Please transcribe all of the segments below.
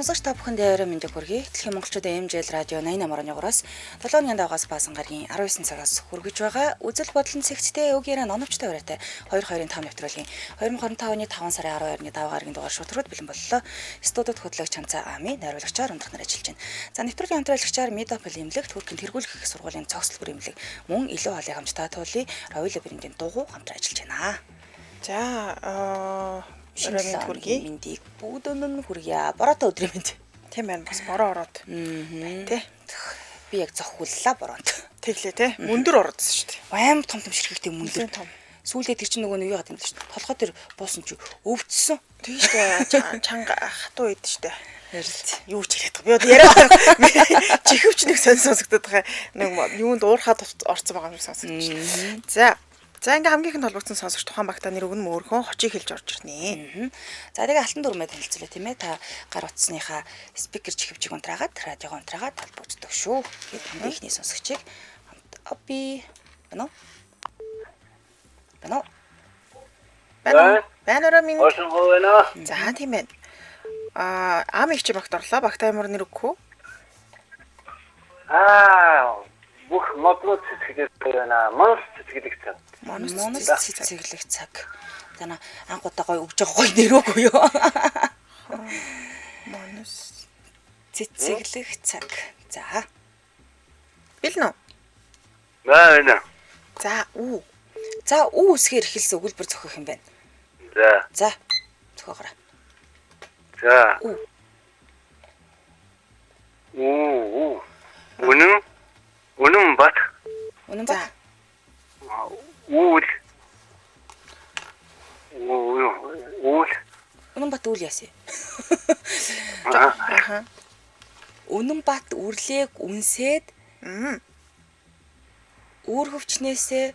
Сонсогч та бүхэнд орой мэндийг хүргэе. Дэлхийн монголчуудын MJL радио 88.3-аас 7 өдрийн давгаас Баасан гарагийн 19 цагаас хүргэж байгаа үзэл бодлон цэгцтэй өг яриа ноновчтой ураатай 22-5 нэвтрүүлгийн 2025 оны 5 сарын 12-ны даваа гарагийн дугаар шударгад бэлэн боллоо. Студид хөтлөгч Чамцаа Ами, найруулагчаар Ундрах нар ажиллаж байна. За, нэвтрүүлгийн хамтрагчаар Медопол имлэг, Туркийн тэргүүлэх их сургуулийн цогцлбор имлэг, мөн илүү хоолыг хамтдаа туулий Ровила брендийн дугуй хамтран ажиллаж байна. За, орой мэнд хүргэе. Мэндийг бүгд өнөн хүргье. Бороотой өдрийн мэнд. Тийм байна. Бас бороо ороод. Тэ. Би яг зохиуллаа бороонд. Тэглээ те. Мөндөр ороодсон шүү дээ. Аим том том ширхэгтэй мөндөр. Нэлээд том. Сүүлдээ тэр чинь нөгөө нэг юу яагаад юм бэ шүү дээ. Толгой дээр буусан чи өвдсөн. Тийм шүү дээ. Чанга хатуу ид шүү дээ. Ярилт. Юу ч яриад байгаа. Би одоо яриад байгаа. Чихвч нэг сонь сонсогдоод байгаа. Нэг юунд уурхаад орцсон байгаа юм сонсогдож байна. За. За, ингээ хамгийн ихэнд холбогдсон сонсогч тухайн багтаа нэр өгнө мөрхөн хочийг хэлж орж ирнэ. За, тэгээ алтан дүрмээ танилцуулъя, тийм ээ. Та гар утасныхаа спикер чихвчийг унтраагаад радиогоо унтраагаад холбогддог шүү. Тэгээд хамгийн ихний сонсогчийг хамт опи. Байна уу? Байна уу? Байна уу? Байна, орой минь. Орсон хоо байна. За, тийм байна. Аа, ам их чи багт орлоо. Багтаа ямар нэр өгөх үү? Аа, бүх модлууд цэцгэлэх байна. Монс цэцгэлэх цаг. Монос Монос цэцгэлэх цаг. цэцэглэх цаг. За, на анх удаа гоё өгж байгаа гоё нэр үгүй юу? Монос. Цэцэглэх цаг. За. Бэлэн үү? Байна. За, үү. За, үү үсгээр эхэлсэн өгүүлбэр зохиох юм байна. За. За. Зохиогоорой. За. Үү. Үү, үү. Үнэн Үнэн бат. Үнэн За. бат. Үүл. Үү, үүл. Үнэн бат үйл яасан. Аа, Аха. Үнэн бат үрлээг үнсээд Мм. үүр хөвчнөөсөө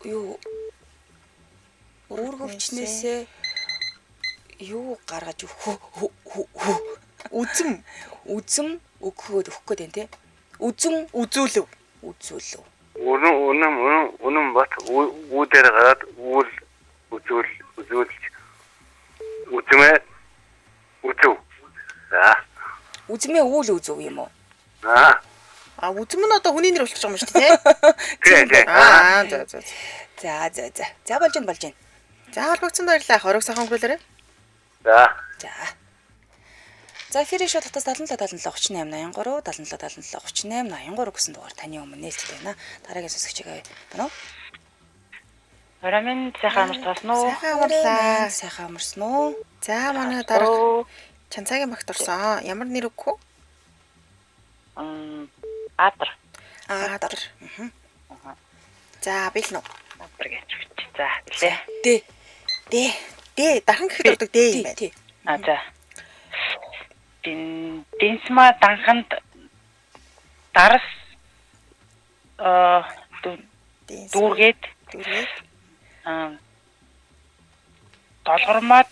юу үүр хөвчнөөсөө юу гаргаж хө хө хө Үзэм үзэм өгөхөд өгөх гээд байна те. Үзэм үзүүлв. үзүүлв. Үнэн үнэн үнэн үнэн бат үү дээр гараад үүл үзүүл үзүүлж үзмээ үзв. За. Үзмээ үйл үзв юм уу? Аа. А, үзэм нь одоо хүний нэр болчих юм шүү дээ, Тий, тий. тий? Аа, за за за. За за за. За, болж гин, болж гин. За, холбогдсон баярлалаа. Хорог сайхан өнгөрүүлээрэй. За. За. За, эфирийн шууд татаас 77 77 38 83 77 77 38 83 гэсэн дугаар таны өмнө нээлттэй байна. Дараагийн сонсогчийг байна уу? Орой минь сайхан амарч болсон уу? Сайхан амарлаа. Сайхан амарсан уу? За, манай дарга Чанцаагийн багт орсон. Ямар нэр өгөх үү? Адар. Адар. За, бэлэн үү? Адар гэж өгч. За, билээ. Д. Д. Д. Дархан гэхэд ордог Д юм байна. Тий. А, за. Дин динсма данханд дарас Динс. дүүргээд Дүүргээд. долгормоод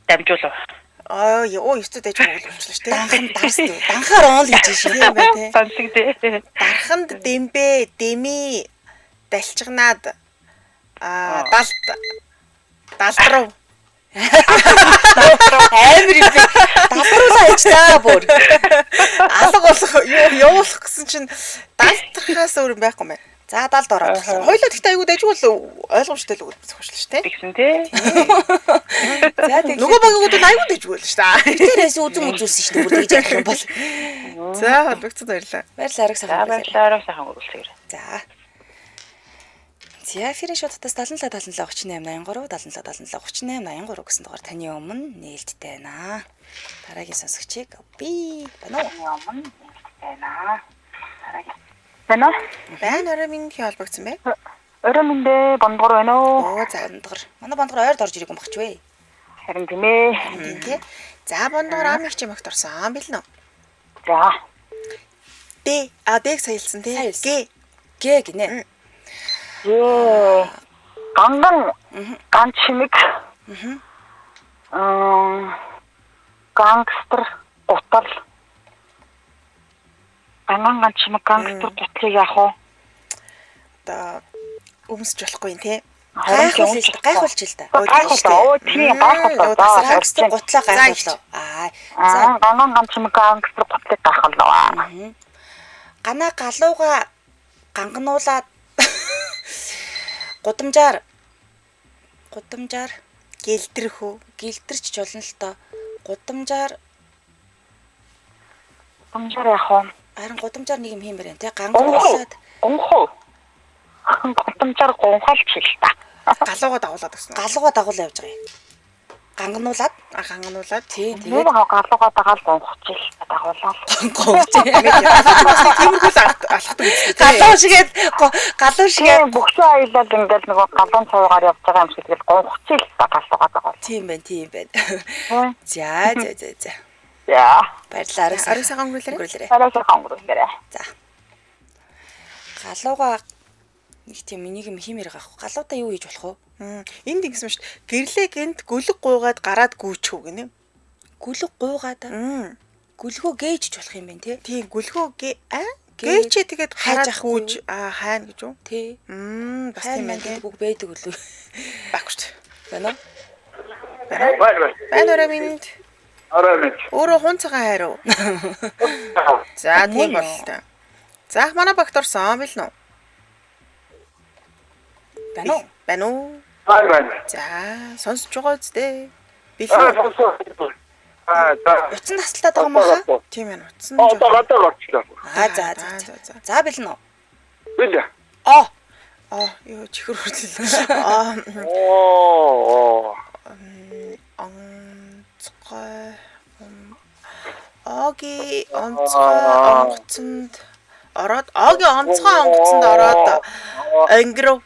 дамжуулав. Аа, ёо, ёстой дэж өгөл болчихлоо шүү дээ. Данхан дарс дүү. Данхаар оол гэж шин. Тийм байна тий. Сонсог дээ. Дарханд дэмбэ, дэмий далчганаад аа далд далдрав. Амар юм би. Давруулаа ич за бүр. Алга болох юу явуулах гэсэн чинь далдрахаас өөр юм байхгүй юм байна. За, далд ороод. Хоёлоо гэхдээ айгүй дайггүй л ойлгомжтой л үг зохиочлаа шүү дээ. Тэгсэн тий. За, тэг. Нөгөө багууд нь айгүй дайггүй л шүү дээ. Тэрээс үзэм үзүүлсэн шүү дээ. Бүр тэгж ярих юм бол. За, холбогдсон баярлалаа. Баярлалаа, арга За, сайхан. баярлалаа. Орой сайхан өнгөрүүлсээр. За. За, эфирийн шууд татаас 77 77 38 83 77 77 38 83 гэсэн дугаар таны өмнө нээлттэй байна. Дараагийн сонсогчийг би байна уу? Өмнө байна. Дараагийн. Байна уу? Байна, орой минь хий холбогдсон бэ? Орой минь дээ Бондгор байна уу? Оо, за. Бондгор. Манай Бондгор ойрд орж ирэх юм багч вэ? Харин тийм ээ. Тийм тий. За, Бондгор ам их чимэгт орсон. Бэлэн үү? За. Д. А, Д-г саялсан тий. Сайн хэлсэн. Г. Г гинэ. Ээ. Ганган ганц шимэг. Аа. Гангстер гутал. Ганган ганц шимэг гангстер гутлыг яах вэ? Одоо өмсч болохгүй юм тий. Гайхуул л гайхуулч л та. Гайхуулаа. Оо тийм гайхуулаа. Гангстер гутлаа гайхуулаа. Аа. За ганан ганц юм гангстер гутлыг гайхуулаа. Ганаа галууга гангануулаад гудамжаар гэлдрэх үү? Гэлдэрч болно л доо. Гудамжаар яах вэ? Харин гудамжаар нэг юм хиймээр байна те. Гангануулаад гунхуу. Гудамжаар гунхалч л та. Галууга дагуулад гэсэн. Галууга дагуулаа явж байгаа юм. Гангануулаад? Гангануулаад. Тийм тэгээд галууга дагаал гунхч л дагуулаад. Гунхч. Тиймэрхүү л алхдаг үстэй. Галуу шигээд бөхсөө аялал ингээл нөгөө галуун цуугаар явж байгаа юм шиг тэгэл гунхч л та галууга дагуул. Тийм байна, тийм байна. За за за за. За. Баярлалаа. Ариг сайхан өнгөрүүлээрэй. Ариг сайхан өнгөрүүлээрэй. За. Галууга нэг тийм энийг юм хиймээр байгаа х. Галуудаа юу хийж болох вэ? Энд ингэсэн шүү дээ. Гэрлээ гинт гүлэг гуйгаад гараад гүйчихв гинэ. Гүлэг гуйгаад? Гүлгөө гээжж болох юм байна тий. Тийм, гүлгөө гээчээ тэгээд гараад гүйж хайна гэж үү? Тий. Бас тийм байна тий. Үг байдаг үлээ. Баггүй шүү. Байна уу? Байна. Байна орой минь. Орой минь. Өөрөө хун цагаан хайр уу? За тийм бололтой. За манай багт орсон бэлнэ үү? Байна уу? Байна уу? Байна. За сонсож байгаа үсттэй. Бэлэн үү? Аа за. Утсан тасалтаад байгаа юм аа? Тийм ээ утсан. Одоо гадаа орчлоо. Аа за за. За бэлэн үү? Бэлэн. Аа. Аа ёо чихэр хүртэл. Аа. Оо. Онцгой Оги онцгой онгоцонд ороод оги онцгой онгоцонд ороод өнгөрөв.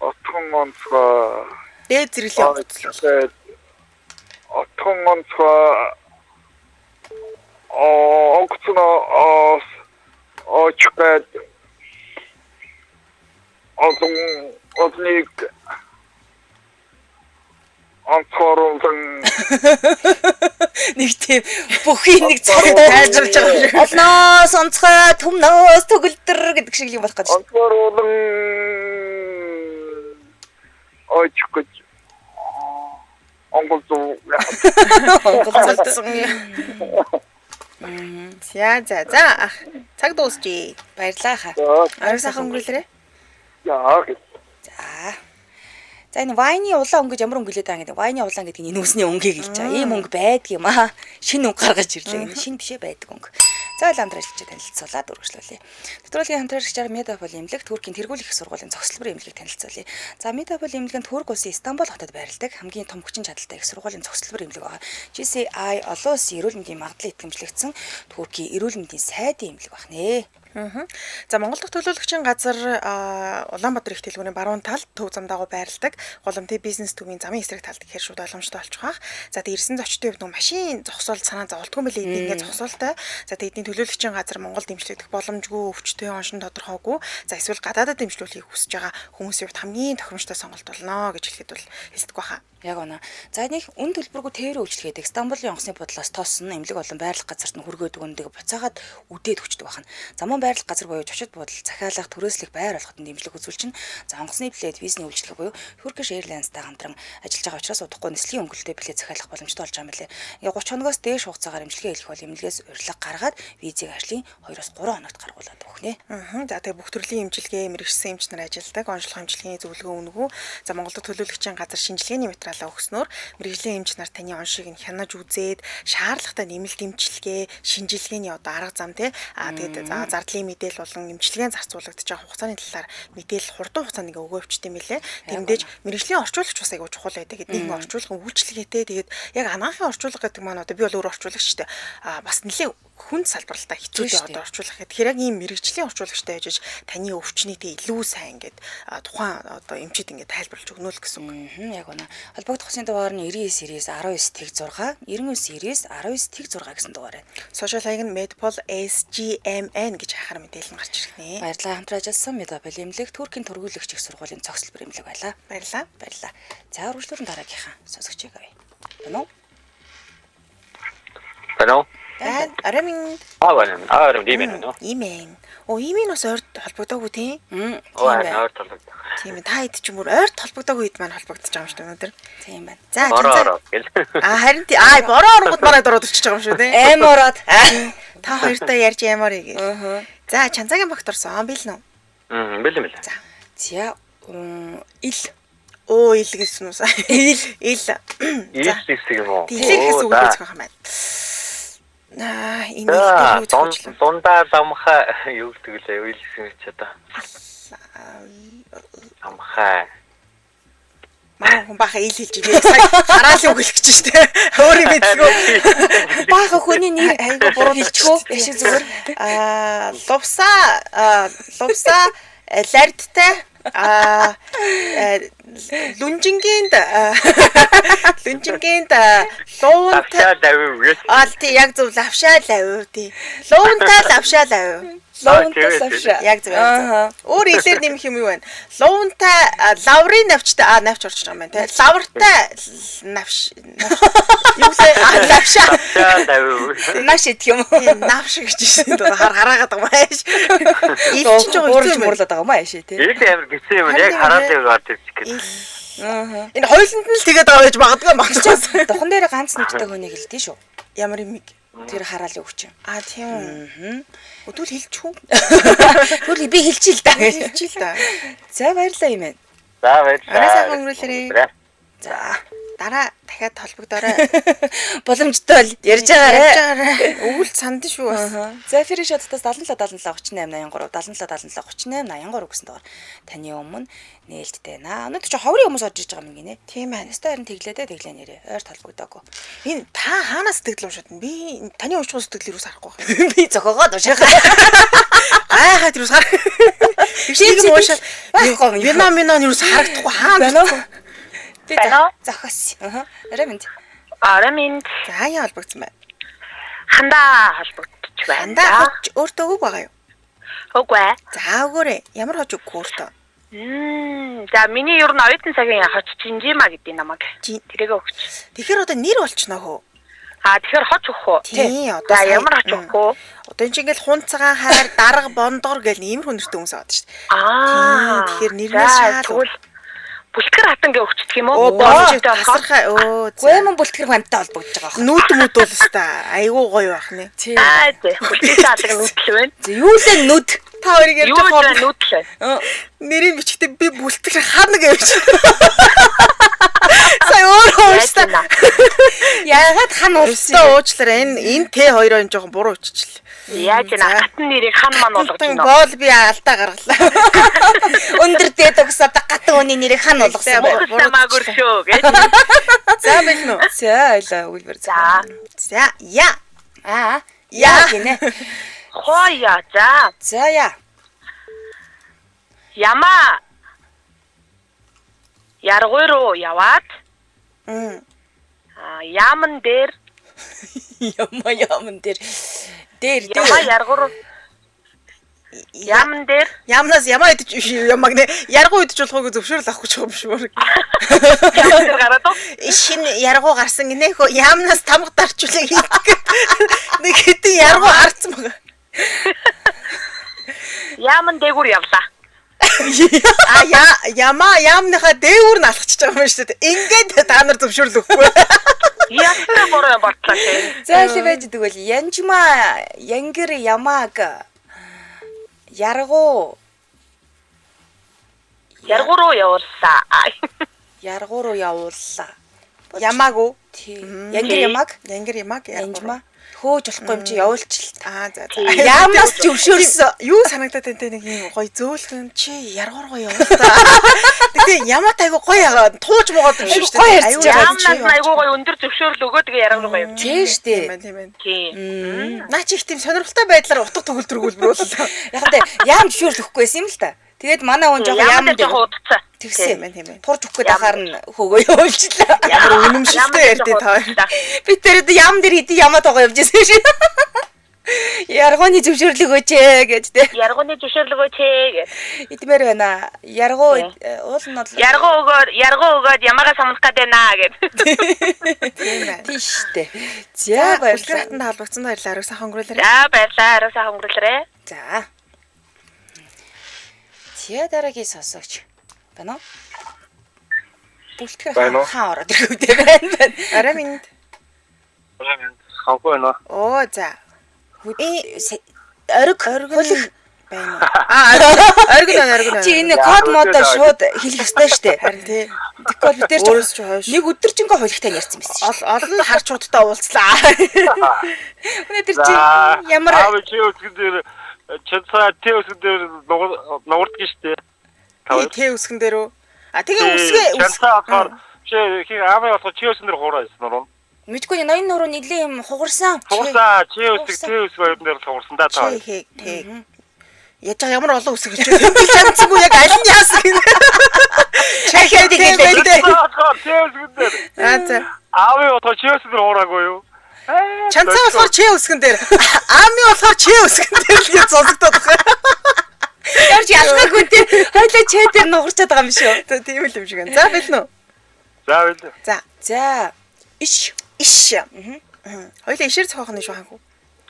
Отхон онцгой дээд зэрэглэлийн онгоцлол. Отхон онцгой онгоцноос очиход олон олныг онцгооруулан нэг тийм бүхий нэг цар тайлбарлаж байгаа юм шиг. Олноос онцгой түмнөөс төгөлдөр гэдэг шиг юм болох гэж. Онцгооруулан очих гэж онголзуу. Онголзсон. За за за цаг дуусчээ. Баярлалаа хаа. Ариг сайхан өнгөрүүлээрэй. За. За. За энэ вайны улаан өнгө ямар өнгө лээ даа гэдэг. Вайны улаан гэдэг нь энэ үсний өнгийг хэлж байгаа. Ийм өнгө байдаг юм аа. Шинэ өнгө гаргаж ирлээ гэнэ. Шинэ бишээ байдаг өнгө. За хамтран ажиллагчид танилцуулаад үргэлжлүүлье. Нэвтрүүлгийн хамтран ажиллагчаар Медапол эмнэлэг Туркийн тэргуулах их сургуулийн зогсолбор эмнэлгийг танилцуулъя. За Медапол эмнэлэг нь Турк улсын Истанбул хотод байрладаг хамгийн том хүчин чадалтай их сургуулийн зогсолбор эмнэлэг байна. GCI олон улсын эрүүл мэндийн магадлал итгэмжлэгдсэн Туркийн эрүүл мэндийн сайдын эмнэлэг байна. За Монгол дахь төлөөлөгчийн газар Улаанбаатар их дэлгүүрийн баруун талд төв зам дагуу байрладаг Голомтын бизнес төвийн замын эсрэг талд гэхээр шууд ойлгомжтой болчих واخ. За тэг ирсэн зочдын хувьд машин зогсоол санаа зовлтгүй мөлий эдний ингээ зогсоолтой. За тэг эдний төлөөлөгчийн газар Монголд дэмжлэгдэх боломжгүй, өвчтөе оншин тодорхойгүй. За эсвэл гадаадад дэмжлүүлэхийг хүсэж байгаа хүмүүсийн хувьд хамгийн тохиромжтой сонголт болно гэж хэлэхэд бол хэлдэг баха. Яг үнэ. За нэг үн төлбөргүй тээврийн үйлчилгээдэг Стамбулын онгоцны бодлоос тосон эмнэлэг болон байрлах газарт нь хүргээдэг үндэг буцаагаад үдээд хүчдэг байна. За мөн байрлах газар буюу зочид буудал, захиалга, түрээслэх байр олоход дэмжлэг үзүүлчин. За онгоцны билет, визний үйлчилгээ буюу Turkish Airlines-тай хамтран ажиллаж байгаа учраас удахгүй нислэгийн өнгөлтэй билет захиалах боломжтой болж байгаа юм билээ. Ингээ 30 хоногоос дээш хугацаагаар эмчилгээ хийх бол эмнэлгээс урилга гаргаад визийг ажлын 2-3 хоногт гаргуулад өгнө. За тэгээ бүх төрлийн эмчилгээ, мэргэжсэн эмч нар ажилладаг, онцлог эмчилгээний зөвлөгөө үнэгүй. За Монголд төлөөлөгчийн газар шинжилгээний материалаа өгснөөр мэргэжлийн эмч нар таны оншийг нь хянаж үзээд шаардлагатай нэмэлт эмчилгээ, шинжилгээний одоо арга зам тий. Аа тэгээд зардлын мэдээлэл болон эмчилгээнд зарцуулагдаж байгаа хугацааны талаар мэдээлэл хурдан хугацаанд ингээ өгөө өвчтэй юм билээ. Тэрнээж мэргэжлийн орчуулагч бас айгүй чухал байдаг. Нийгмийн орчуулгын үйлчилгээтэй. Тэгээд яг анаахын орчуулга гэдэг маань одоо би бол өөр орчуулагч шүү дээ. Аа бас нэлээд хүнд салбарлалтаа хэцүү дээ одоо орчуулах. Тэгэхээр яг ийм мэргэжлийн орчуулагчтай байж таны өвчнийг тэг илүү сайн ингээд тухайн одоо эмчид ингээд тайлбарлаж өгнө л гэсэн үг. Яг үнэ. Холбогдох хосын дугаар нь 99 99 19 96 99 19 19 6 гэсэн дугаар байна. Сошиал хаяг нь Medpol SGMN гэж хайхаар мэдээлэл нь гарч ирэх нэ. Баярлалаа. Хамтран ажилласан Medpol эмнэлэг Туркийн тургиулагч их сургуулийн цогцлбор эмнэлэг байлаа. Баярлалаа. Баярлалаа. За үргэлжлүүлэн дараагийнхаа сонсогчийг авъя. Байна уу? Байна уу? Байна. Орой минь. Аа байна. Аа орой ийм байна уу? Ийм ээ. Оо, ийм нь бас ойрт холбогдоогүй тийм. Оо Тийм байна. ойр толгойд. Тийм ээ. Та хэд ч юм уу ойрт холбогдоогүй хэд маань холбогдож байгаа юм шүү дээ өнөөдөр. Тийм байна. За, Бороо Чанцаа. ороо гэл. А харин тий. Аа, бороо оронгууд манай дөрөв өчөж байгаа юм шүү дээ. Аим ороод. Та хоёртой ярьж ямаар игээ. Аа. За, Чанцаагийн багт орсон. Бэлэн үү? Бэлэн бэлэн. За. За ил. Оо, ил гэсэн үү? Ил. Ил. За. Ил хэсэг юм уу? Тэлэр хэсэг үг зохиох юм байна. Аа, энэ их дээр юу зохиочлаа? Дундаа ламхай юу гэдэг лээ? Ил хэсэг ч одоо. Ламхай. Манай хүн баха ил хэлж ирээ. Сая хараал үг хэлэх гэж штэ. Өөрийн мэдлгүй. Баахан хүний нэр Айгу буруу хэлчихв. Яши зүгээр. Аа, лувсаа, лувсаа лардтай аа лүнжингийн лүнжингийн луунтай Лавшаа лавив гэл. Аа тий яг зөв лавшаа лавив тий. Луунтай лавшаа лавив. Луунтай лавшаа. Яг зөв яг зөв. Өөр илээр нэмэх юм юу байна? Луунтай лаврын навчтай навч орчих юм байна тий. Лавртай навш юу лээ лавшаа. Лавшаа лавив. Маш идэх юм уу? Тийм навш гэж шин хар хараагаад байгаа юм ааш. Ил чинь жоо Уурж хэцүү юм. муурлаад байгаа юм ааш тий. Ил амар гисэн юм. Яг хараал лавив гарч ирчих гэл. Аа. Энэ хоёуланд нь л тэгээд байгаа байж магадгүй магадгүй. Духан дээр ганц нүдтэй хүнийг хэлдэж шүү. Ямар юм бэ? Тэр хараалын өгч юм. А тийм үү. Өдөл хэлчих үү? Тэгвэл би хэлчихье л да. Хэлчих л да. За баярлалаа юм байна. За баярлалаа. Орой сайхан өнгөрүүлээрэй. За Дараа дахиад холбогдоорой. боломжтой бол ярьж байгаарэ. Ярьж байгаарай. Өвөл санд шүү бас. За Фери шатаас 77 77 38 83 77 77 38 83 гэсэн дугаар таны өмнө нээлттэй наа. Өнөөдөр чи ховрын хүмүүс орж иж байгаа юм гинэ. Тийм байна. Өстой харин тэглээ дээ тэглээ нэрээ. Ойр толбогдоогүй. Энэ та хаанаас сэтгэл уншаад байна? Би таны унших сэтгэл юус харахгүй байна. Би зохиогоод унших. Гайхаад юус хар. Тийм Нэг юм уншаад байхгүй юм. Вино мино юус харагдахгүй хаана. Байна уу? Би Байна уу? зохиос. Аа. Арай минь. Орой минь За яа холбогдсон байна. хандаа холбогдчих байна. Хандаа хоч өөртөө өг байгаа юу? Үгүй ээ. За өгөөрэй. Ямар хоч өгөхгүй өөртөө? За миний ер нь оюутан цагийн хоч Чинжима гэдэг намайг. Чин- Тэрийг өгч. Тэгэхээр одоо нэр болчихно хөө. А тэгэхээр хоч өгөх үү? Тийм одоо За сая- ямар хоч өгөх үү? Одоо энэ чинь ингээл хун цагаан хайр дарга бондгор гэл иймэрхүү нэртэй хүмүүс аваад шүү дээ. Аа. Тийм, тэгэхээр нэрнээс За, шал Тэгвэл бүлтгэр хатан гэ өгчдөг юм уу? Оо болж Боломжтой болохоор. тасархай өө. за. Гуйман бүлтгэр хамтаа холбогдож байгаа хаа. Нүд мүд бол өстой айгуу гоё байх нэ. Тийм. Аа зэ. Бүлтгэр алга нүдл байна. За юу лээ нүд? Та хоёрыг ярьж Юу л байгаа байна нүдл байна. нэрийг бичгтээ би бүлтгэр хана гэж. Сая өөрөө Яаж ууштай. байна? Яагаад хан уулсан? Өстой уучлаарай. Энэ энэ Т хоёроо энэ жоохон буруу өччихлээ. Яаж байна? Хатан нэрийг хан маань болгож Тан байна. боол би алдаа гаргалаа. Өндөр дээд угсаад гатан үний нэрийг хан болгосон байна. Мөхөс намаагүй шүү гэж. За бэлнэ үү? За ойлаа өгүүлбэр. За. За я. Аа. Яа гинэ. Хоя за. За яа. Ямаа. Яргуй руу яваад Мм. яаман дээр Яма яман дээр дээр ямаа дээр яргуй руу яаман дээр Ямнаас ямаа идэж ямаг нэ яргуу идэж болохгүй зөвшөөрөл авах гэж байгаа юм шиг байна. яаман дээр гараад уу? Шинэ яргуу гарсан гинэ хөө ямнаас тамга дарчулаа хийдэг. Нэг хэдэн яргуу харцсан байгаа. Яаман дээгүүр явлаа. А я ямаа яамныхаа дээгүүр нь алхачих байгаа юм шүү дээ. Ингээд та нар зөвшөөрөл өгөхгүй. Ястаа буруу юм бодлоо шээ. За л байж тэгвэл янжма янгэр ямаг яргуу Яргуу руу явууллаа. яргуу руу явууллаа. Ямааг уу? Тий. Янгэр ямаг Янгэр ямаг янжма хөөж болохгүй юм чи явуулчихл. Аа за за. Яамнаас зөвшөөрсөн. Юу санагдаад байна те нэг юм гоё зөөлхөн чи яргуур гоё явуултаа. Тэгээ ямаа тайгуу гоё ягаа тууж муугаад юм шүү Айгуу гоё ярьж байгаа. Яамнаас нь айгуу гоё өндөр зөвшөөрөл өгөө тэгээ яргуу руу явчих. Тий штэ. Тийм байна тийм байна. Тийм. Наа чи их тийм сонирхолтой байдлаар утга төгөлдрөг үлбэр боллоо. Яг нь яам зөвшөөрөл өгөхгүй байсан юм л та. Тэгээд манай хүн жоохон Яаман яам дээр жоохон удацсан. тэгсэн. Тийм байна, тийм байна. Турж өгөх гээд ахаар нь хөөгөө явуулчлаа. Ямар үнэмшилтэй ярьдیں та хоёр. Би тэр одоо яам дээр хэдий ямаа тоогоо явж байсан шин. Яргууны зөвшөөрлөг өгөөч ээ гэж те. Яргууны зөвшөөрлөг өгөөч ээ гэж. Идмээр байна. Яргуу уул нь бол Яргуу өгөөд ямаага самнах гээд байна гэд. Тийм байна. Тийм штэ. За Баярлалаа. баярлалаа. Хатанд холбогдсон баярлалаа. Ариу сайхан өнгөрүүлээрэй. За баярлалаа. Ариу сайхан өнгөрүүлээрэй. За. За дараагийн сонсогч байна уу? Бүлтгэр Байна уу? хаан ороод ирэх үү байна байна. Орой минь. Орой минь хавгүй байна. Оо за. Ориг Ориг хулих байна уу? Аа ориг нь ориг нь. Чи энэ код модоо шууд хэлэх ёстой штэ. Харин тий. Тэгэхгүй бол бид тэр Өөрөөс чи хойш. нэг өдөржингөө хулигтай ярьсан байсан шүү. Олон харчуудтай уулзлаа. Өнөөдөр чи ямар Аа чи өсгөн дээр чацаа тэ өсгөн дээр нуурдаг штэ. Тий тэ өсгөн дээр үү? А тэгээ үсгээ Чацаа болохоор чи хин аавын болохоор чи өсгөн дээр хуурай байсан нуруу. мэдгүй ноён нуруу нэлээ юм хугарсан. Хуурсаа чи өсгөн тэ өсгөн хоёр дээр л хуурсан да та. Чи хээ тэ. Яаж ямар олон үсэг хэлж байна. Тэмдэглэж чадсангүй яг аль нь яасан гинэ. Чахаад хэлээ дээ. Болохоор чи өсгөн дээр. Аа за. Аавын болохоор чи өсгөн дээр хуураагүй юу? Чанцаа болохоор чи өсгөн дээр. Аами болохоор чи өсгөн дээр л гэж сонсогдоод байгаа. Ямар ч ялгаагүй те. Хойлоо чэ дээр нугарчаад байгаа юм шүү. За тийм л юм шиг байна. За бэлэн үү? За бэлэн. За. За иш Иш. Хоёлаа ишээр цоох нь шүү ханху.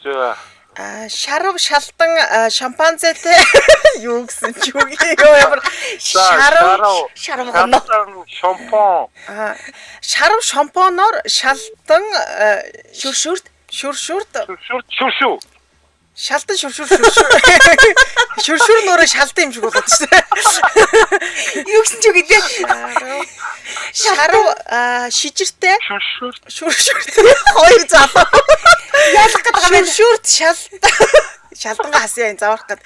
За. А шарав шалтан шампанзетэй юу гэсэн чи юу юу ямар шарав шарав гоноо. Шампан. А шарав шампаноор шалтан Шүршүрт шүршүрт Шүршүр шүршү. шалтан шүршүр шүршүр шүршүр нөрөө шалтан юм шиг болоод шүү дээ. юу гэсэн чи гэдэг. Шарав шижиртэй Шүршүр. шүршүрт хоёр залуу Ялах гэдэг юм байна. шүршүрт шалт шалтангаа хасъя энэ заваарах гээд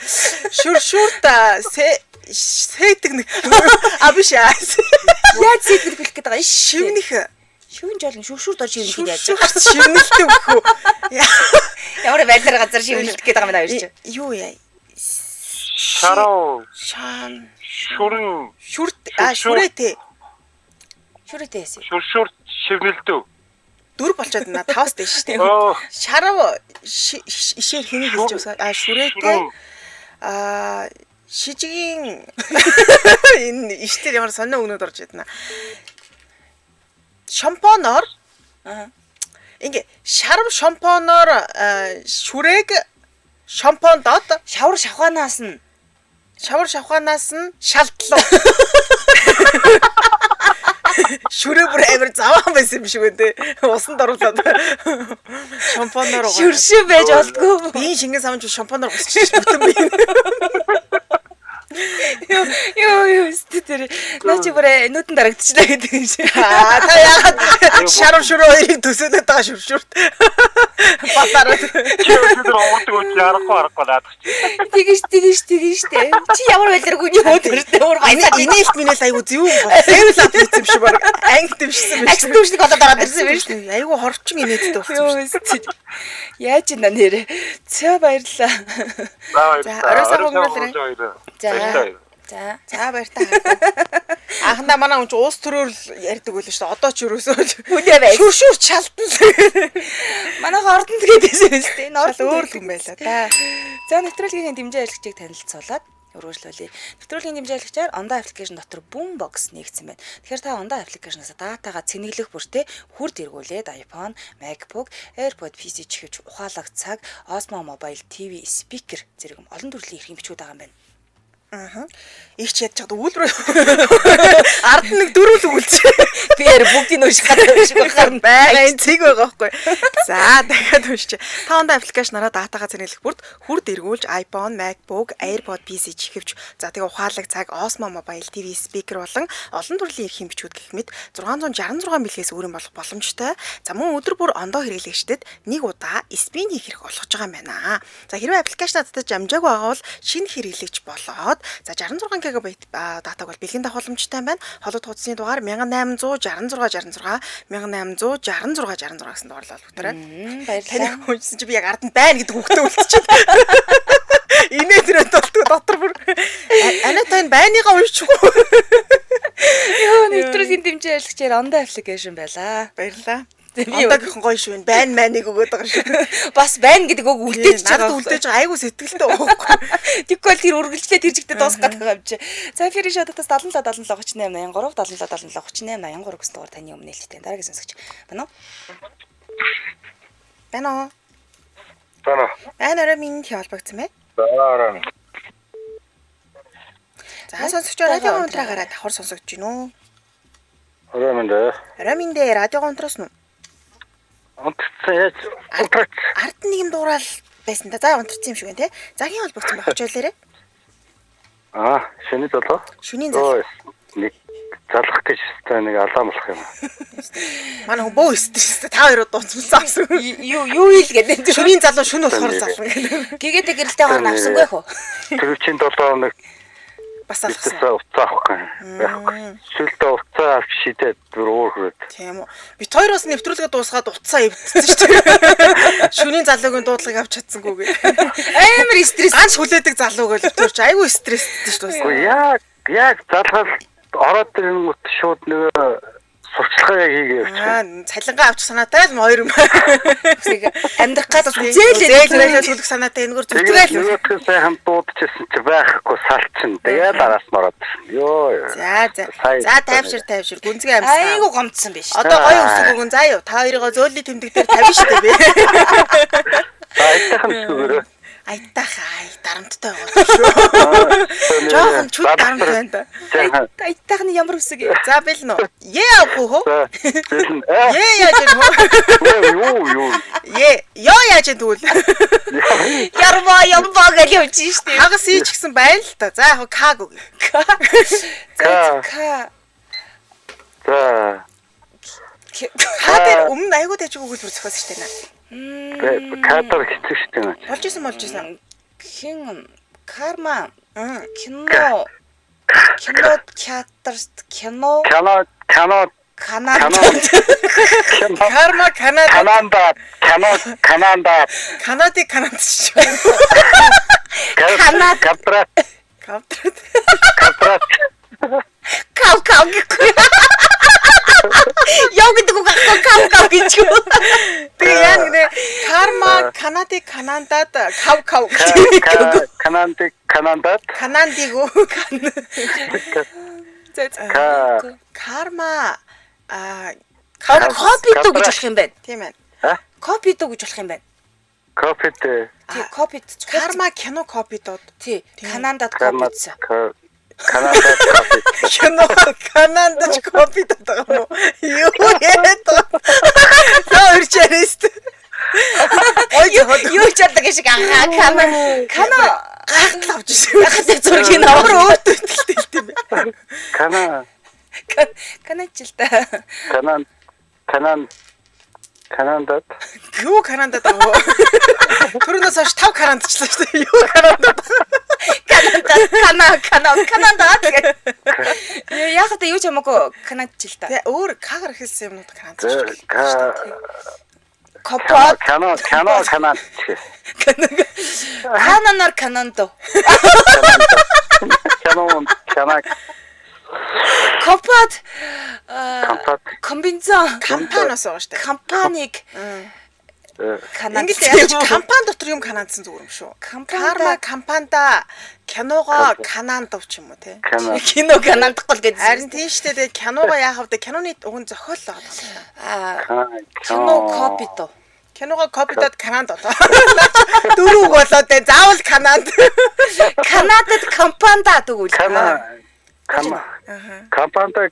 шүршүрт сэтг нэг а биш аа. Яаж сэтгэл бэлэх гэдэг байгаа иш. шивнэх Шивэн жолон шүршүрт орж шивнэх яаж. шүршүрт шивнэлтэй өгөх үү Ямар байдлаар газар шивнэлт гэдэг байгаа юм байна хоёр чи. юу яа Шарав. шан Шүрэн. шүрт а шүрээтэй Шүрээтэй яасан. Шүршүр шивнэлдв. дүр болчиход байна тавс дэш шүү дээ Оо. шарав ишээр хэнийг хэлж байгаа а шүрээтэй а шижигийн энэ иштэр ямар сонио өгнөд орж ирдэнэ. Шампаноор Аа. ингээ шарв шампаноор шүрээг шампандод Шавар шавхаанаас нь шавар шавхаанаас нь шалтлаа. Шүрээ бүр амар заваан байсан юм шиг байна те. Усанд оруулаад шампаноор угаад. шүршүү байж болдгоо. Биеийн шингэн самж шампаноор гусчих бүтэн бие. Йоо ёо өстө тэр наа чи бүр нүдэн дарагдчихлаа гэдэг юм шиг. Аа та яагаад шарв шүрээ хоёрыг төсөөлөд байгаа шүршүрт. Батараад. Чи өсгөн дээр уурдаг үл ярахгүй аргагүй наадах чи. Тэгэж тэгэж тэгэж штэ. Чи ямар байдлаар гүний хөө төртэй өөр баясаа Инээлт минэл айгу зөв юм бол. Level up хийсэн юм шиг баг. Анги дэвшсэн юм Акс дүүшник одоо дараад ирсэн юм шүү. Айгу хорчин инээдтэй болсон юм Йоо өстө. Яаж юм нэрэ. За баярлалаа. За баярлалаа. За, орой сайхан өнгөрүүлээрэй. За. За. За. За баяртай. Анхандаа манай хүн чи уус төрөөр л ярьдаг байлаа шүү дээ. Одоо ч ерөөсөө л Хүнээ байж. шүршүр чалтан л. Манайха ордонд гэдээсэн юм шүү дээ. Энэ Шал ордонд өөр л хүн байлаа та. За нэвтрүүлгийн дэмжин ажиллагчийг танилцуулаад өргөжлүүлье. Нэвтрүүлгийн дэмжин ажиллагчаар Ондоо аппликейшн дотор Boombox нэгдсэн байна. Тэгэхээр та Ондоо аппликейшнаас датагаа цэнэглэх бүртээ хүрд эргүүлээд iPhone, MacBook, AirPod, PC чихвч, ухаалаг цаг, Osmo Mobile TV, speaker зэрэг олон төрлийн эрхийн бичүүд байгаа юм байна. Аа. Их ч ядж чад үүлрөө. Ард нь нэг дөрөв л өгүүлж. Би яар бүгдийг нь унших гэдэг юм шиг гарна. Байгаа энэ цэг байгаа байхгүй. За дахиад уншчих. Та ондоо аппликейшнараа датагаа цэнэглэх бүрт хүрд эргүүлж iPhone, MacBook, AirPod, PC чихвч, за тэгээ ухаалаг цаг, Osmo Mobile TV speaker болон олон төрлийн эрхийн бичүүд гэх мэт 666 бэлгээс өөрийн болох боломжтой. За мөн өдөр бүр ондоо хэрэглэгчдэд нэг удаа спин хийх эрх олгож байгаа юм байна. За хэрвээ аппликейшнаа татаж амжаагүй байгаа бол шинэ хэрэглэгч болоод за 66 ГБ датаг бол бэлгийн авах боломжтой юм байна. Холбогдох утасны дугаар 1866 66 1866 66 гэсэн дугаарлал холбогдорой. Баярлалаа. Таних хүнсэн чи би яг ард нь байна гэдэг үгтэй үлдчихэв. Инээ тэрэ болтгоо дотор бүр анаатай энэ байныгаа уншчихгүй. Йоо нэвтрүүлгийн дэмжин ажиллагчаар Ондоо аппликейшн байлаа. Баярлалаа. Би Ондоогийнхан гоё шүү. Байн майныг өгөөд байгаа шүү. бас байна гэдэг үг үлдээж Надад байгаа. үлдээж байгаа айгу сэтгэлтэй байгаа байхгүй. Тэгвэл бол тэр үргэлжлээ тэр чигтээ дуусах гэдэг юм чи. За эфирийн шатаас 77 77 38 83 77 77 38 83 гэсэн дугаар таны өмнө нээлттэй. Дараагийн сонсогч байна уу? Байна уу? Байна. Байна орой минь хий холбогдсон бай. За орой. За сонсогч радиогоо унтраагаараа давхар сонсогдож байна уу? Орой минь дээ. Орой минь дээ радиогоо унтраас нь Унтцсан яаж унтрац. ард нэг юм дуурал байсан та. За унтарсан юм шиг байна те. За хин холбогдсон байх хичээлээрээ. Аа, шөнийн залуу. Шөнийн залуу. Ой, нэг залах гэж өстой нэг алаан болох юм. Манай хүн бөө стресс та хоёроо дууссан авсан. Юу юу ил гэдэг. Шөнийн залуу шөн болохоор залуу гэдэг. Гэгээдэ гэрэлтэй хоорн авсангүй хөө. Төрөвчийн 7 хоног Бас алгасан. битээсээ уцаа авахгүй байхгүй. Сүүлдээ уцаа авч шидээд бүр уур хүрээд. Тийм үү. Бит хоёроос нэвтрүүлгээ дуусгаад утсаа эвдсэн шүү дээ. Шөнийн залуугийн дуудлагыг авч чадсангүй гэ. Амар стресс. Ганц хүлээдэг залуу гэж бит хоёр чи айгүй стресстэй шүү дээ. Гэхдээ яг залхал ороод ирэнгүүт шууд нөгөө сурчлагаа яг хийгээ явчих. Аа цалингаа авчих санаатай л хоёр юм. Амьдрах гал Зээл зээл зээл төлөх санаатай энэгээр Тэгээд зүтгээл. нөгөөх нь сайхан дуудчихсан чи байхгүй салчин. Тэгээд араас нь ороод ирсэн. Йоо. ёо. За за. Сайн. За тайвшир тайвшир гүнзгий амьсгаа. Айгу гомдсон биш. Одоо гоё өсөг өгөн заа юу. Та хоёроо зөөлний тэмдэг дээр тавина шүү дээ би. За аятайхан өсгөөрөө. Аятайх ай дарамттай байгаа шүү. Жохон чүд дарамт байна да. Сайхан. Аятайх нь ямар өсөг юм? За бэлэн үү? Е авах уу хөө? За зэлэн. Е яаж юм хөө? Юу юу. Е ёо яаж юм тэгвэл? Ярма ямба гэж явж штэ. Хагас ий ч гэсэн байна л та. За яг к гүг. За к За. К дээр өмнө айгуу дайжиг өгүүлбэр зохиосон шүү дээ. наа. Кадр хэцүү шүү дээ. Болж исэн болж исэн. Хин карма Мм. кино кино театр кино Кино кино канада кино Карма Канада Канада кино Канада Канадыг Канад ч. Канада. Кадрат Кавтрат. кадрат кав кав гэхгүй. Яв гэдэг үг ахгүй кав кав гэж юу. Тэгээ яа нэг нэ карма Канадыг Канадад кав кав. Канадыг Канадад Канадыг үү? За за. Ка Карма а Копи дүү гэж болох юм байна. тийм ээ. а Копи дүү гэж болох юм байна. копит Тий, копи Карма кино копидод. Тий, Канадад Канада копидсан. Канадад копит Кино Канадад копидод байгаа юм уу? Юу яриад байгаа? Та өрчээрээс. Ой Юу ч яадаг шиг ахаа кана кана гайхал авч ирсэн. гайхалтай зургийг Ямар аваа. өөртөө ихтэй юм бэ? Кана Канач л та. Канан Канан Канадад Юу Канадад байгаа вэ? Түрүүнээс хойш 5 Канадчлаа шүү дээ. Юу Канадад байгаа? Канада кана кана Канада гэх. Яг та юу ч хамаагүй Канач л та. Тэ өөр кагар хэлсэн юмнууд Канадад шүү дээ. Ка Копот Кино кино Канад Кананар Канандо. Кино кино Копот Компат комбинзон Компаниас байгаа шүү дээ. компаник Канад. Ингээд яаж компани дотор юм Канадсан зүгээр юм шүү. Компани- Карма компанда киногоо Канадав ч юм уу те. Канад кино Канадахгүй л гэсэн. Харин тийм шүү дээ. Киногоо яах вэ? Киноны уг нь зохиол байгаа юм. Аа кино копито. Киногоо копидод Канад одоо. Дөрөв болоод дээ. Заавал Канад. Канадад компанда тэгвэл. Кана Кана Компанда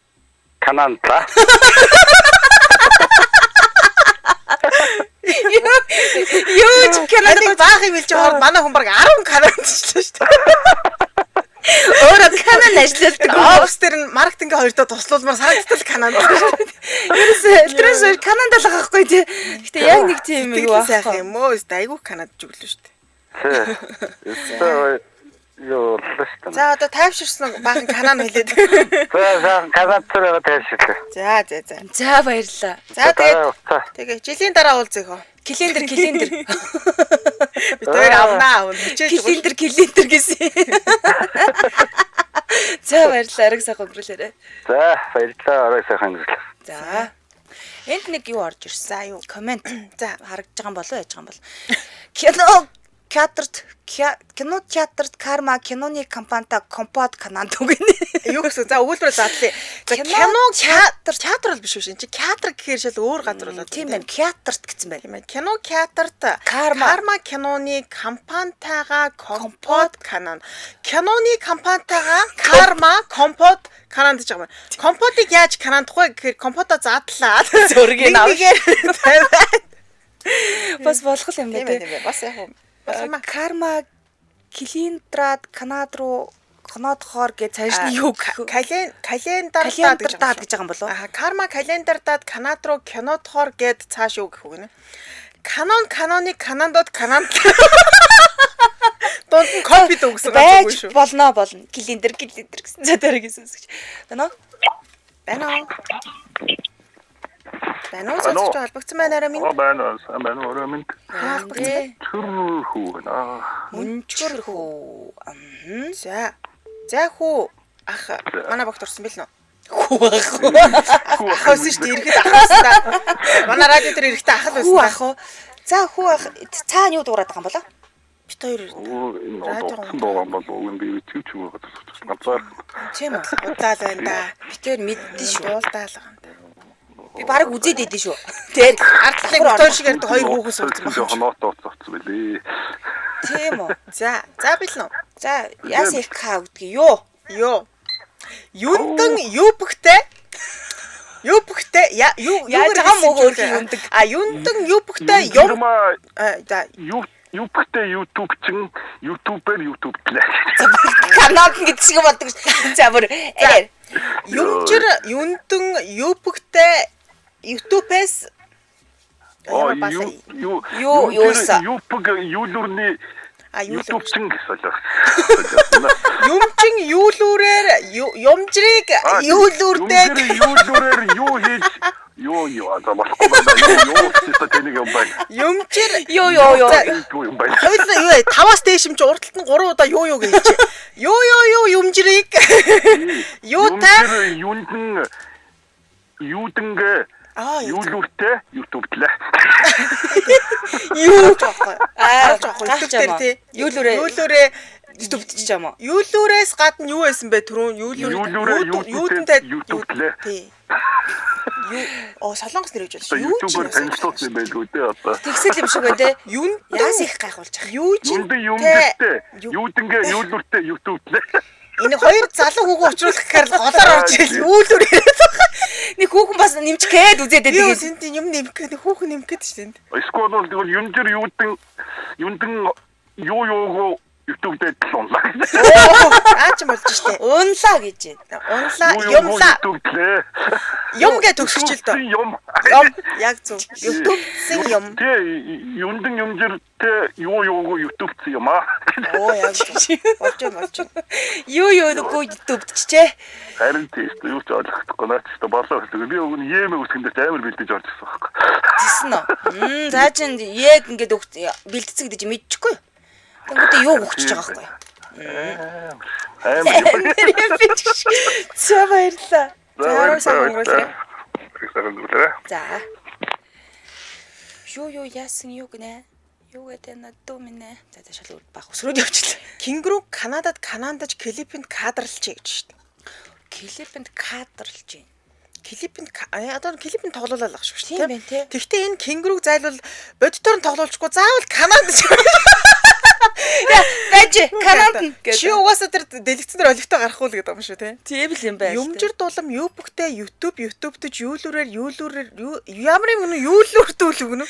Канада Юу ч Канадад Канадыг баах юм хэлж байгаа манай хүн баг 10 Канадчлаа шүү дээ. өөрөө Канад ажилладаг. Офс дээр нь маркетингийн хоёртоо туслуулмаар санагдтал Канад. Ерөөсөө элтрээс Канадад л байгаа байхгүй тий. Гэтэ яг нэг тийм юу Сэтгэл сайхан байхгүй. юм уу? Өстө айгүй Канад жүглээ шүү дээ. Тэ юу л шүү дээ. За одоо тайвширсан баахан Канад хэлээд. За за Канад дээр тайвширлаа. За за за. За баярлалаа. За тэгээд тэгээ жилийн дараа уулзъя хөө. Календер календер. Бид хоёр авнаа авна. Хичээж өгөх. Календер календер гэсэн. За баярлалаа. Ариг сайхан өнгөрүүлээрэй. За баярлалаа. Орой сайхан өнгөрлөө. За. Энд нэг юу орж ирсэн. За, юу? Комент. За. Харагдж байгаа юм болов уу яаж байгаа юм бол. Кино театрт кино театрт карма киноны компанита компот кананд үгэнэ. Юу гэсэн? За өгүүлбэрээ задлаа. За Кино кино театр театр бол биш биш. Энд чи театр гэхээр шал өөр газар болоод Тийм байна. Театрт гэсэн байна. Тийм ээ. Кино театрт Карма. карма киноны компанитайгаа компот канон. Киноны компанитайгаа карма компот канон гэж байгаа юм. Компотыг яаж канондох вэ гэхээр компото задлаа. Зургийг Нэг нэгээр тавиад. Бас болох юм Тийм байна ээ тий. тийм ээ. Бас яг уу. Болох юм аа. Карма Килиндрад Канад руу Канадхоор гэж цааш нь юу гэх вэ? Календар Календар даад гэж байгаа юм болов уу? Аа, карма календардаад Канад руу кинодохоор гэд цааш юу гэх үг нэ? Канон каноныг канондод канонд дунд нь копи дүүгсэн ганц үгүй Байж шүү. болно болно. Килиндер килиндер гэсэн. За дараагийн сонсогч. Байна уу? Байна уу? Байна уу? Сонсогч холбогдсон байна арай минь. Аа байна, сайн байна уу? Орой минь Холбогдсон байна. төр хүү байна. Мөнчгөр хүү. Мгм. За. За хүү ах манай багт орсон бил нөө. Хүү ах. Хүү Ах байсан шүү дээ. Ирэхэд ах байсан да. Манай радио дээр ирэхдээ ах л байсан. Хүү да. ах уу. За хүү ах цаана юу дуурайд байгаа юм болоо? Бит хоёр Оо энэ Радио дуусан дууган бол уг нь би чив чив газар ганцаар Тийм үү. удаал байна да. Би тэр мэддэн шүү. Дуулдаал байгаа юм да. Би бараг үзээд идэв шүү. Тэр Ард талын бит хоёр шиг ярьдаг хоёр хүүхэн суудсан байна. Жохон нот уцсан бэлээ. Тийм үү. За, за бил нөө. За яас их ка гэдгийг юу? Йоо. Юндан юбгтэй Юбгтэй я юу Яаж байгаа юм өөр юндаг? А юндан юбгтэй юм Юм за юу юбгтэй YouTube чин YouTube-ээр YouTube-тлээ. Канад гэдэг шиг болдог ш. За бүр арай. юмжир юндан юбгтэй YouTube-ээс Оо ямар баасан юу Юу, юуса? юбг юулүрний а юу YouTube чин гэсэн л. юмчин юулүүрээр юмжрыг юулүүрдээ юулүрээр юу хийж юу юу за болохгүй байна. Юу юу гэсэн тэнийг юм байна. юмжир Юу юу юу. За, Юу юм байна. Хоёул юу вэ? Таваас дээш юм чи урд талд нь 3 удаа юу юу гэж хэлчих. Юу юу юу юмжрыг юутай юундан юудэнгэ аа юу юулүртэй YouTube-тлээ. Юу? жоохгүй. Аа, жоохгүй. гарч YouTube дээр юм уу? тий. Юулүүрээ Юулүүрээ YouTube-т ч юм уу? юулүүрээс гадна юу байсан бэ түрүүн юулүүр Юулүүрээ юудантай YouTube-тлээ. Тий. Юу оо солонгос нэр гэж байна. Юу ч YouTube-ээр танилцуулсан юм байлгүй дээ одоо. Тэгсэл юм шиг байна те. Юундан Яас их гайхуулж байгаа. юу ч Юундан юмдэртэй юудэнгэ юулүртэй YouTube-тлээ. Энэ хоёр залуу хүүхэн учруулах гэхээр л голоор орж ирэл юулүүр яриад байгаа. Нэг хүүхэн бас нэмчих гээд үзээд Би байдаг. бас энд юм нэмэх гээд хүүхэн нэмэх гээд шүү дээ. Эсвэл бол тэгвэл юмжэр юудэн юундан юу юугу YouTube-дээр л унлаа. Аа ч болж штэ. Унлаа гэж байна. Унлаа Юу юугу юмлаа YouTube-тлээ. юм гэж төгсөж л доо. Юм. Юм яг зөв. YouTube-сэн юм. Тэ юундан юмжэртэй юу юугу YouTube-т юм аа. Оо яг зөв. Болж юм болж юм. Юу юу нүггүй YouTube-тчээ. Харин тийм юу ч ойлгохдохгүй наач ч болоо гэсэн. Би уг нь юм үсгэн дээр амар бэлдэж орж ирсэн байхгүй. Тэсэн үү? Мм за чин яг ингээд бэлдсэн гэдэг чи мэдчихгүй. Тэнгүүтээ юу өгчөж байгаа байхгүй. Амар юм. Нэр юм биш. За баярлалаа. За орой сайн өнгөрүүлээрэй. Сайн өнгөрүүлээрэй. За. Юу юу яасан юу гинэ? Юу гэдэг надад дүү минь ээ. За за шал баг өсрөөд явчихлаа. Кенгуру Канадад Канадаж Клипэнд кадрлжээ гэж штэ. Клипэнд кадрлж байна. Клипэнд одоо клипэнд тоглуулаад ах шүү Тийм байна, тий. Тэгвэл энэ кенгуруг зайлвал бодитоор нь тоглуулчихгүй заавал Канадаж. Байж Канад нь Чи угаасаа тэр дэлгэцэн дээр олигтой гарахгүй л гэдэг юм шүү тий. Тийм л юм байна. Юмжир дулам юбгтэй YouTube YouTube-тэж юулүүрээр юулүүрээр ямар юм гэнэ юулүүртүүл өгнө.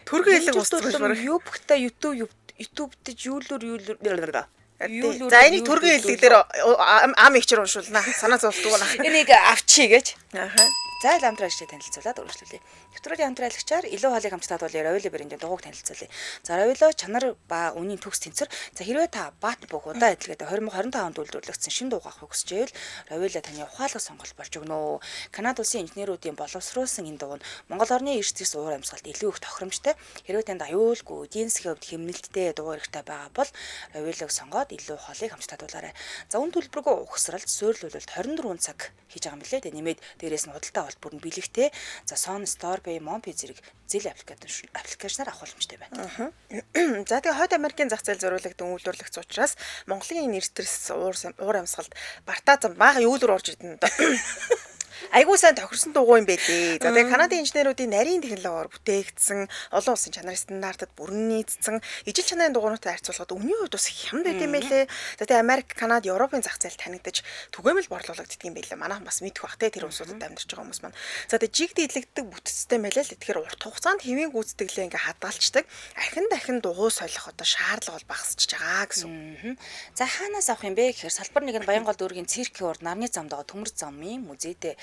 Төргөн хэлэг устгах баг. Юбгтэй YouTube YouTube-тэж юулүүр юулүүр За энийг төргөн хэлэг дээр ам ихчэр уншуулна. Санаа зовлтгүй байна. Энийг авчий гэж. Аха. За ил хамтрагчдыг танилцуулаад үргэлжлүүлье. Нэвтрүүлгийн хамтрагчаар илүү хоолыг хамтдаа бол Равило брендийн дугуйг танилцуулъя. За Равило чанар ба үнийн төгс тэнцвэр. За хэрвээ та бат бүх удаан адилгээтэй 2025 онд үйлдвэрлэгдсэн шинэ дууг авахыг хүсэж байвал Равило таны ухаалаг сонголт болж өгнө. Канада улсын инженеруудын боловсруулсан энэ дуг нь Монгол орны эрс зэс уур амьсгалд илүү их тохиромжтой. Хэрвээ танд аюулгүй эдийн засгийн хувьд хэмнэлттэй дугуй хэрэгтэй байгаа бол Равилог сонгоод илүү хоолыг хамт татуулаарай. За үн төлбөргүй угсралт суйрлуулалт 24 цаг хийж байгаа юм билээ. Тэгээ нэмээд дээрээс нь худалдаа хоол бүрэн бэлэгтэй. За Sony Store Pay, Monpay зэрэг зээл аппликейшнаар авах боломжтой байна. За тэгээ Хойд Америкийн зах зээл зориулагдсан үйлдвэрлэгч учраас Монголын энэ эрстрес уур амьсгалд бартаа зам бага юу л рүү орж идэн доо. Айгуу сайн тохирсон дугуй юм байлээ. За тэгээ Канадын инженеруудын нарийн технологиор бүтээгдсэн олон улсын чанарын стандартад бүрэн нийцсэн ижил чанарын дугуйнуудтай харьцуулахад үнийн хувьд бас хямд байт юм байлээ. За тэгээ Америк, Канада, Европын зах зээл танигдаж түгээмэл борлуулагддаг юм байлээ. Манайхан бас мэдэх бах те тэр улсуудад амьдарч байгаа хүмүүс маань. За тэгээ жигд идлэгддэг бүтцтэй байлээ л. Тэгэхээр урт хугацаанд хэвийн гүйцэтгэлээ ингээ хадгалцдаг. Ахин дахин дугуй солих одоо шаардлага бол багасч байгаа гэсэн. За хаанаас авах юм бэ гэхээр салбар нэг нь Баянгол дүүргийн циркийн урд нарны замд байгаа төмөр замын музейд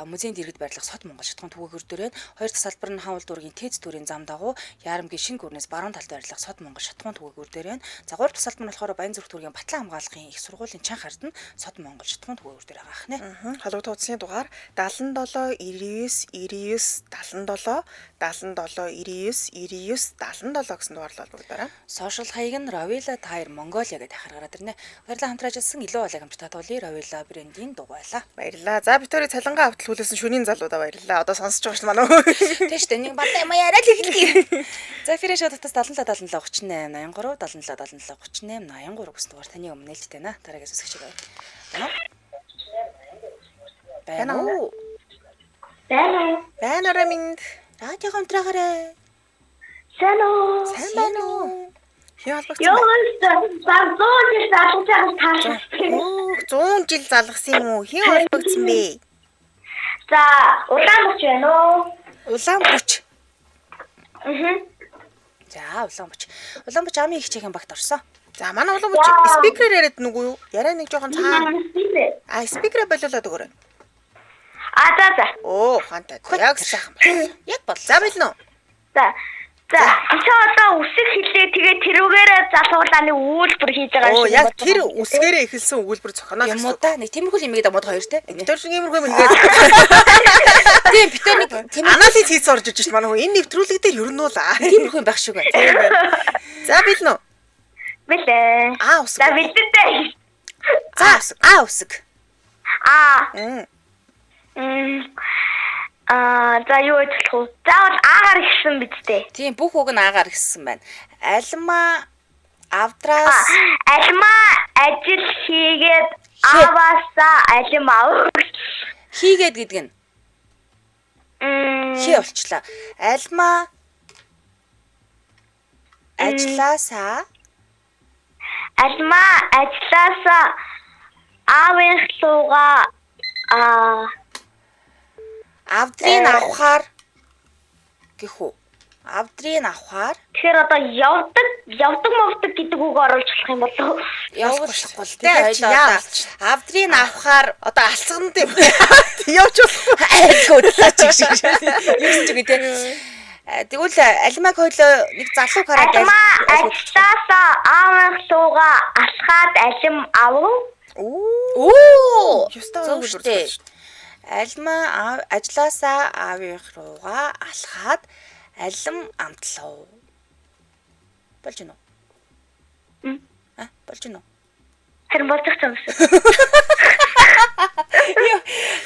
музейн дэргэд байрлах Сод Монгол шатхуун түгээгүр дээр байна. Хоёр дахь салбар нь Хавал дүүргийн Тэц дүүрийн зам дагуу Ярамгийн шинэ гүрнээс баруун талд байрлах Сод Монгол шатхуун түгээгүр дээр байна. За гурав дахь салбар нь болохоор Баян зүрх дүүргийн Батлан хамгаалгын их сургуулийн чанх ард нь Сод Монгол шатхуун түгээгүр дээр байгаа хнэ. Холбогдох утасны дугаар 77 99 99 77 77 99 99 77 гэсэн дугаарлал холбогдоорой. Сошиал хаяг нь Равила Tire Mongolia гэдэг хахаар гараад ирнэ. Баярлалаа хамтран ажилласан илүү хоолой гамч татуулын Равила брендийн дугуйлаа. Баярлалаа. За бид хоёрыг цалингаа автал хүлээсэн шөнийн залуудаа баярлалаа. Одоо сонсож байгаа шүү манай. Тийм шүү дээ. Нэг бадаа юм яриад л эхэлдэг. За эфирийн шууд утас 77 77 38 83 77 77 38 83 гэсэн дугаар таны өмнө нээлттэй байна. Дараагийн сонсогч байна. Байна уу? Байна уу? Байна орой минь. Радио хамтраагаарай. Сайн уу? Сайн байна уу? Хин холбогдсон Йоо, бэ? баг 100 жил залгаж байгаа таашаа. Өөх 100 жил залгасан юм уу? Хин холбогдсон бэ? За, улаан бүч байна уу? Улаан бүч. Мгм. За, улаан бүч. Улаан бүч амын их чихэн багт орсон. За манай улаан бүч спикерээр яриад нүгүү юу? Яриа нэг жоохон цаана. А спикерээ болиулаад өгөөрэй. А за за. Оо ухаантай. Яг сайхан байна. Яг боллоо. За бэлнэ үү? За. За, чи одоо үсэг хэлээ тэгээ тэрүүгээрээ залгуулаа нэг үйлдвэр хийж байгаа Оо шиг яг бодож тэр байгаа юм. үсгээрээ эхэлсэн өгүүлбэр зохионоо Юм уу та нэг тиймэрхүү юм игээд амууд хоёр те. Тэр шиг иймэрхүү юм хийгээд Тийм битэр нэг тиймэрхүү анализ хийц орж иж шít манай хүн энэ нэвтрүүлэг дээр ер нь бол аа. тиймэрхүү юм байх шиг байна. За бэлнэ үү? Бэлээ. Аа үсэг. За бэлдээ. За А үсэг. Аа. Мм. Аа, за юу гэж болох вэ? Заавал аагаар ихсэн биз дээ. Тийм бүх үг нь аагаар гисэн байна. Альма авдраас Альма ажил хийгээд ааваасаа алим ав. хийгээд гэдэг нь Мм. хий болчлаа. Альма ажилласаа Альма ажилласаа аавын луга аа авдрыг авахаар гэх үү? Авдрыг авахаар тэгэхээр одоо явдаг явдаг мовдөг гэдэг үг оруулж болох юм болов уу? явуулахгүй л Тэгэхээр те чи яа хоёлоо. болчих? Авдрыг авахаар Одоо алцганд юм. Явж болохгүй. айлгүй талаач шиг. Юу гэсэн ч үгүй те. Тэгвэл альмаг хоёлоо нэг залуу хараад Альма ажилласаа аавын луга алхаад алим ав. Оо. Оо! Ёстой Зөв өгүүлбэр штэ. зохиож. Альма ажилласаа аавынх руугаа алхаад алим амтлав. Болж гинүү? Мм. А, болж гинүү? Харин болчих юм шиг.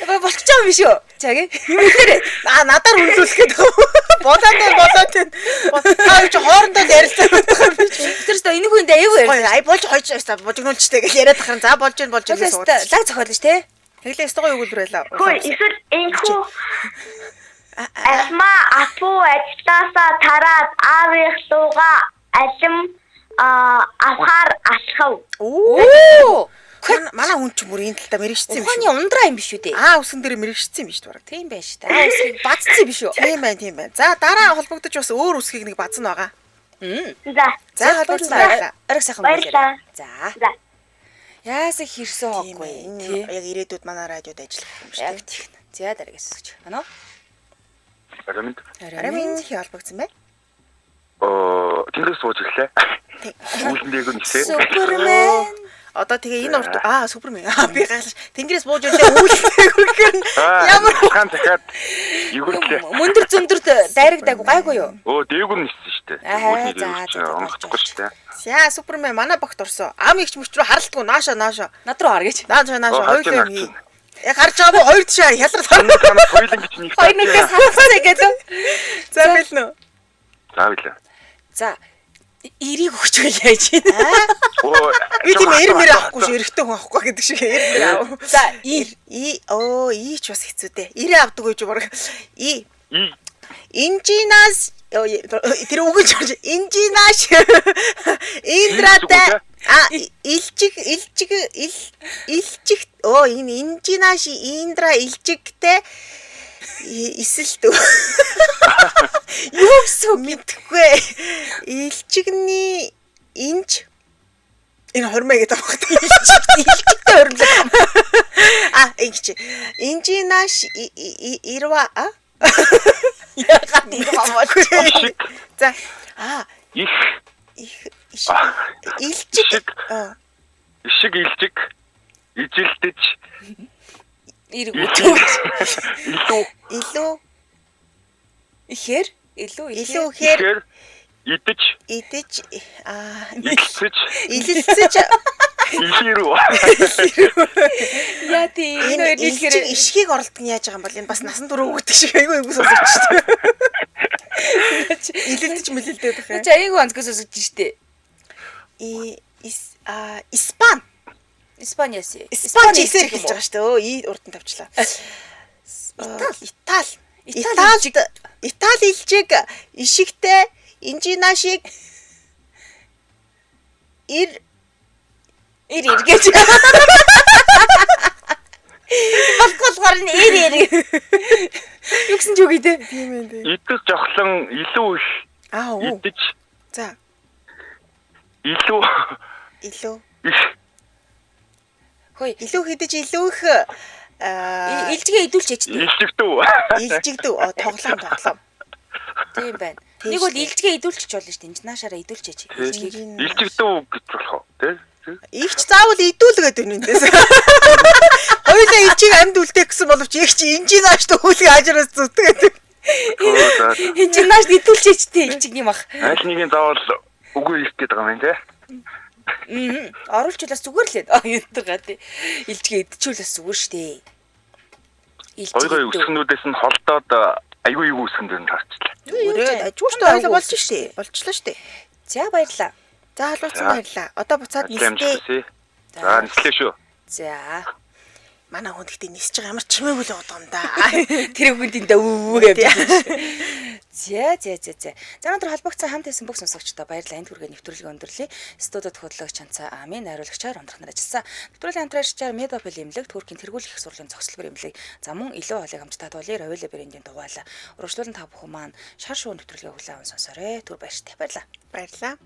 Яа, болчих юм биш үү? За гээ. Юм хэлээрэй. Аа надаар хүнлүүлэх гээд байгаа юм. Болоод байна болоод байна. Та хоёр чи хоорондоо л ярилцаа байдаг юм биш. Тэр өстө энэ хүнд аюу Гоё ярьсан. ай болж хойч өстө божигнуулчтэй гэж яриад тахран за болж гин болж гин Өстө суугаад. лаг зохиолж те. Тэглээ өстө гоё өгүүлбэр байлаа. Хөөе эсвэл энхүү Альма апу ажилласаа тараад аавын луга алим авахар алхав. Оо. Оо! Манай хүн ч бүр энэ талдаа мэрэгчсэн юм Ухааны шиг. ундраа юм биш үү те. Аа үсэн дээр мэрэгчсэн юм биш үү бараг. Тийм байж та. Аа үсгийг бадцсан биш үү? Тийм байна, тийм байна. За дараа холбогдож бас өөр үсгийг нэг базна байгаа. Мм. За. За холбогдсон баярлалаа. Ориг сайхан Баярлалаа. За. За. Яасан хэрсэн Тийм хоогүй ээ. тий. Энэ яг ирээдүйд манай радиод ажиллах юм шүү Яг дээ. тийм. За дараагийн сонсогч. Ано? Арамд Арай минь хий холбогдсон бай. оо тэнгэрээс сууж ирлээ. Үүлэн дээгүүр нисээ. Супермен. Одоо тэгээ энэ урт аа супермен. Аа би гайлаш. Тэнгэрээс бууж ирлээ үүлэн гэхээр ямар хаан дахиад эгүүрлээ. Мөндөр зөндөрт дайрагдаг гайгүй юу? Өө дээгүүр ниссэн шүү дээ. Аа, за, за, за, онгоцохгүй шүү дээ. За супермен манай багт орсон. Ам ихч мөч рүү харалтгүй нааша нааша. Над руу хар гэж. Нааша нааша Оо, хоёулаа хатин хий. Гарч байгаа мó хоёр тишээ хялрал Хоёр танаас хоёулан гэж нэг. Хоёр нүдээс хатсан гэдэг. За бэлнэ үү? За билээ. За эрийг өгч байж байна. Оо Би тийм эр мэр авахгүй шүү, эрэгтэй хүн авахгүй гэдэг шиг эр мэр ав. За ир. И оо и ч бас хэцүү дээ. Ирээ авдаг гэж бараг. И И Инжинас тэр үг нь ч Инжинаш Индратай а илжиг илжиг ил илжиг оо энэ Инжинаш Индра илжигтэй эсэлт юу гэсэн үг мэдхгүй илжигний инж энэ хормоо гэдэг байгаа байхгүй Илжигтэй хормлог. А ингэж Инжинаш ирва а Яагаад ирва болж. За а их их илжиг ишиг илжиг ижилдэж Эрг өгч. илүү илүү Ихээр илүү илүү ихээр ихээр идэж идэж а илэлцэж илэлцэж илэрүү Яа тий энэ энэ хоёр нийлэхээр илжиг ишгийг оролдох нь яаж байгаа юм бол энэ бас насан турш өгдөг шиг айгүй айгүй сонсогч шүү дээ. Илэлдэж мэлэлдээд байгаа юм. чи айгүй онцгой сонсогч штэ. И ис а Испан Испаниас. Испан чисээр хэлж байгаа шүү дээ. Өө и урд нь тавьчлаа. Итали Итали Итали Италид Итали илжиг ишигтэй инжинашиг ир Ир ир гэж. Болохгоор нь ир ир. Юу гэсэн ч үг ээ. тийм ээ тийм. идэж жохлон илүү их Аа уу. идэж За илүү илүү их Хөөе. илүү хидэж илүү их аа Илжгээ идүүлчихэж тий. илжигдүү илжигдэв. Оо тоглоом тоглоом. Тийм байна. Тийм Нэг бол шүү дээ. илжгээ идүүлчих болно шүү дээ. Энд наашаараа идүүлчихэж. Илжгийг. илжигдүү гэж болох уу тий Игч заавал идүүлгээд байна эндээс. Хоёулаа илжиг амьд үлдээх гэсэн боловч игч инжинааш төвлөг ажраас зүтгээд. Энд чинь нааш идүүлчихэж тий илжигний мах. Аль нэгэн заавал үгүй их гэдэг юм тий Аа. Оруулчлаас зүгээр л ээ. Энэ төр га тий. Илжгээ идчихүүлээс зүгээр шүү дээ. Гой гой үсгнүүдээс нь холдоод айгүй айгүй үсгэн дээр нь таарчлаа. Зүгээр ажгүй шүү дээ. Хоёулаа болж штэ. Болчлоо штэ. За баярлаа. За холбогдсон баярлаа. Одоо буцаад Ажил нислээ. амжилт хүсье. За нислээ шүү. За. Манай хүн гэхдээ нисэж байгаа ямар чимээгүй л байгаа юм да. Тэр хүнд эндээ өвөө гэж. За за за за. За өнөөдөр холбогдсон хамт байсан бүх сонсогчдод баярлалаа. Энд хүргээ нэвтрүүлэг өндөрлөе. Студид хөтлөгч Чанцаа Амин, найруулагчаар Ундрах нар ажилласан. Нэвтрүүлгийн хамтрагчаар Медопол имлэг, Туркийн тэргүүлэх их сургуулийн зогсолбор имлэг, за мөн илүү хоолыг хамтдаа туулын Равила брендийн дугаалаа. Урагшлуулан та бүхэн маань шар шуун нэвтрүүлгээ хүлээн аван сонсоорой. Түр баяртай. Баярлалаа. Баярлалаа.